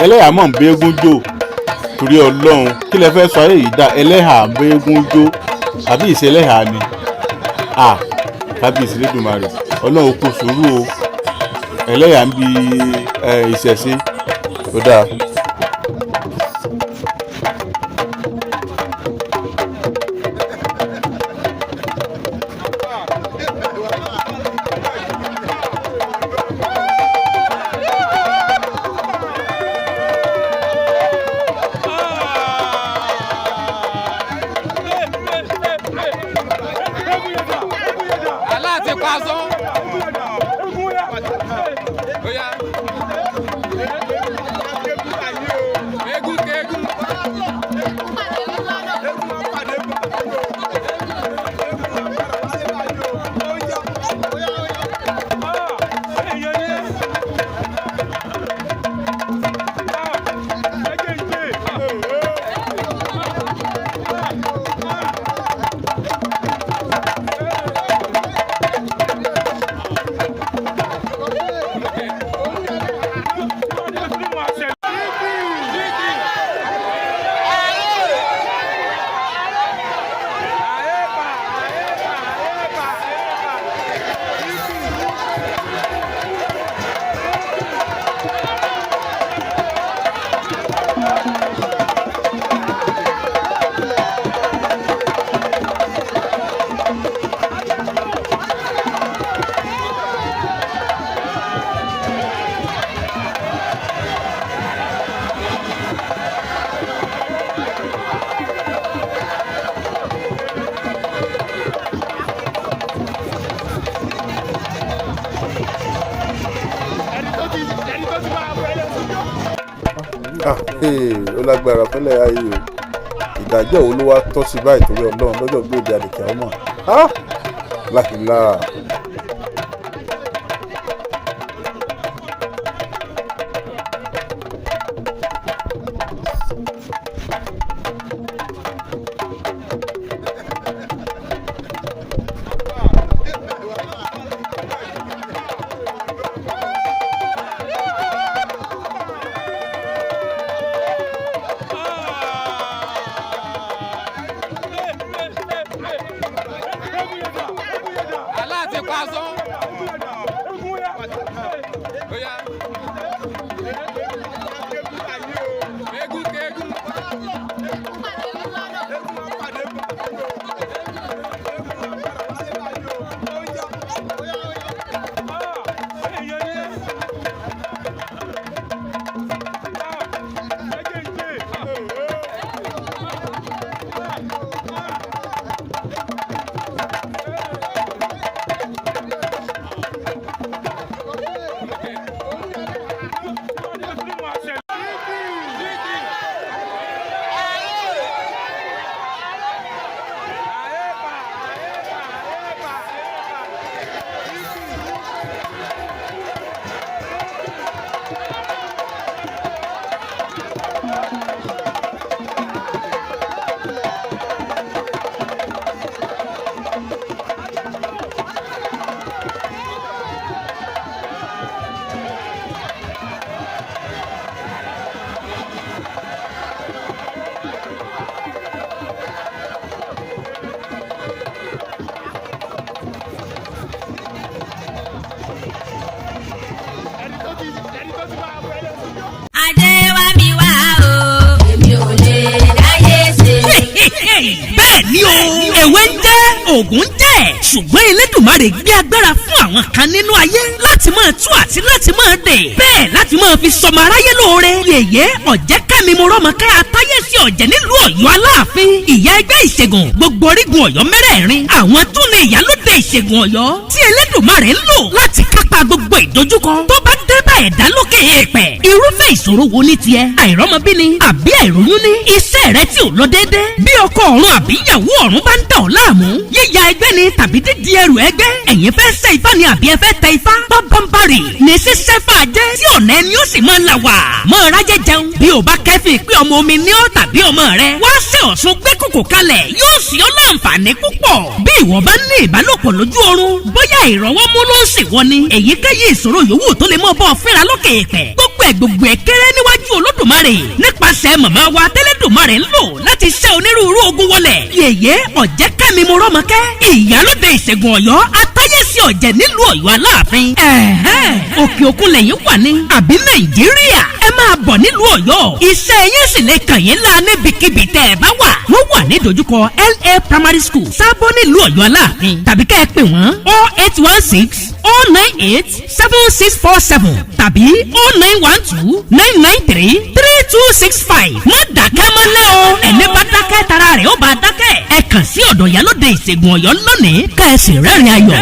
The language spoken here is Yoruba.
Ẹlẹ́yà mọ̀ ń bẹ́ẹ́gún jò. Torí Ọlọ́run, kí lẹ fẹ́ sọ ayé yìí dá? Ẹlẹ́hà ń bẹ́ẹ́gún jó àbí ìṣẹlẹ́hà ni? À kábíyèsí lẹ́dùnmarè, Ọlọ́run kò sùúrù o. Ẹlẹ́yà ń bi ìṣẹ̀ṣe ó dáa. Aláàtì pàṣọ. Oya. Egun kegun. Ah, hey, ó lágbára fẹ́lẹ́ ayé o. Ìdájọ́ wo ló wá tọ́ sí báyìí, torí Ọlọ́run, lọ́jọ́ gbòde àdìkẹ́ ọmọ? Ah, láhìlá. Aláàtì pàṣọ. Oya. Egun kegun. Ajé wá mi wá o. Èmi ò lè dáyé ṣe. Bẹ́ẹ̀ ni o, èwe ń jẹ́, ògùn ń jẹ́, ṣùgbọ́n Elédùmarè gbé agbára fún àwọn kan nínú ayé láti máa tú àti láti máa dè, bẹ́ẹ̀ láti máa fi sọmọ aráyé lóore. Yèyé ọ̀jẹ̀ kẹ́mi mo rọ́mọ kára táyé sí ọ̀jẹ̀ nílùú Ọ̀yọ́ Aláàfin, ìyá ẹgbẹ́ ìṣègùn gbogbo orígun Ọ̀yọ́ mẹ́rẹ̀ẹ̀rin, àwọn tún ní ìyálóde ìṣègùn Ọ̀yọ́ tí Elédùmarè ń lò láti kápá gbogbo ìdojúkọ tó bá dé bá ẹ̀dá lókè èèpẹ̀. Irúfẹ́ ìṣòro wo ní tiẹ̀? Àìrọ́mọbí ni àbí àìróyún ní? Iṣẹ́ rẹ tí ò lọ déédé, bí ọkọ ọ̀run àbí ìyàwó ọ̀run bá ń dà ọ́ láàmú, yíya ẹgbẹ́ ni tàbí dídi ẹrù ẹgbẹ́, ẹ̀yin fẹ́ ṣe ifá ni àbí ẹ fẹ́ tẹ ifá? Bábánbárì ní ṣíṣẹ́ fàájẹ́ tí ọ̀nà ẹni ó sì máa là wà mọ́ rájẹ́ jẹun. Bí o bá kẹ́fìn pé ọmọ omi ní ọ́ tàbí ọmọ rẹ wá ṣe Ọ̀ṣun gbé kòkò kalẹ̀, yóò sì ọ́ láǹfààní púpọ̀. Bí ìwọ bá ní ìbálòpọ̀ lójú oorun, bóyá ìrọ̀wọ́ mú ló ń ṣèwọ ni, èyíkéyìí ìṣòro yòówù tó lè mọ́ bọ́ fínra lókè èèpẹ̀, gbogbo Gbogbo ẹ̀ gbogbo ẹ̀ kéré níwájú Olódùmarè nípasẹ̀ màmá wa tẹ́lẹ̀dùmarè ń lò láti ṣẹ́ onírúurú ogun wọlẹ̀. Yèyé Ọ̀jẹ̀kẹ́mi Mọ́rọ́mọkẹ́, ìyálóde ìṣègùn Ọ̀yọ́, atáyẹ̀sí ọ̀jẹ̀ nílùú Ọ̀yọ́ Aláàfin. Ẹ̀hẹ́n, òkè òkun lẹ́yìn wà ní àbí Nàìjíríà? Ẹ máa bọ̀ nílùú Ọ̀yọ́, iṣẹ́ yín sì lè kàn yín lá níbikíbi tẹ́ ẹ bá wà. Wọ́n wà ní dojúkọ LA Primary School, Sábó, nílùú Ọ̀yọ́ Aláàfin, tàbí kẹ́ ẹ pè wọ́n 08160987647 tàbí 09129933265. Má dákẹ́ mọ́lẹ́ o, ẹni bá dákẹ́ tara rẹ̀ ó bá dákẹ́. Ẹ kàn sí ọ̀dọ̀ ìyálóde ìṣègùn Ọ̀yọ́ lónìí, kẹ́ ẹ sì rẹ́rìn ayọ̀.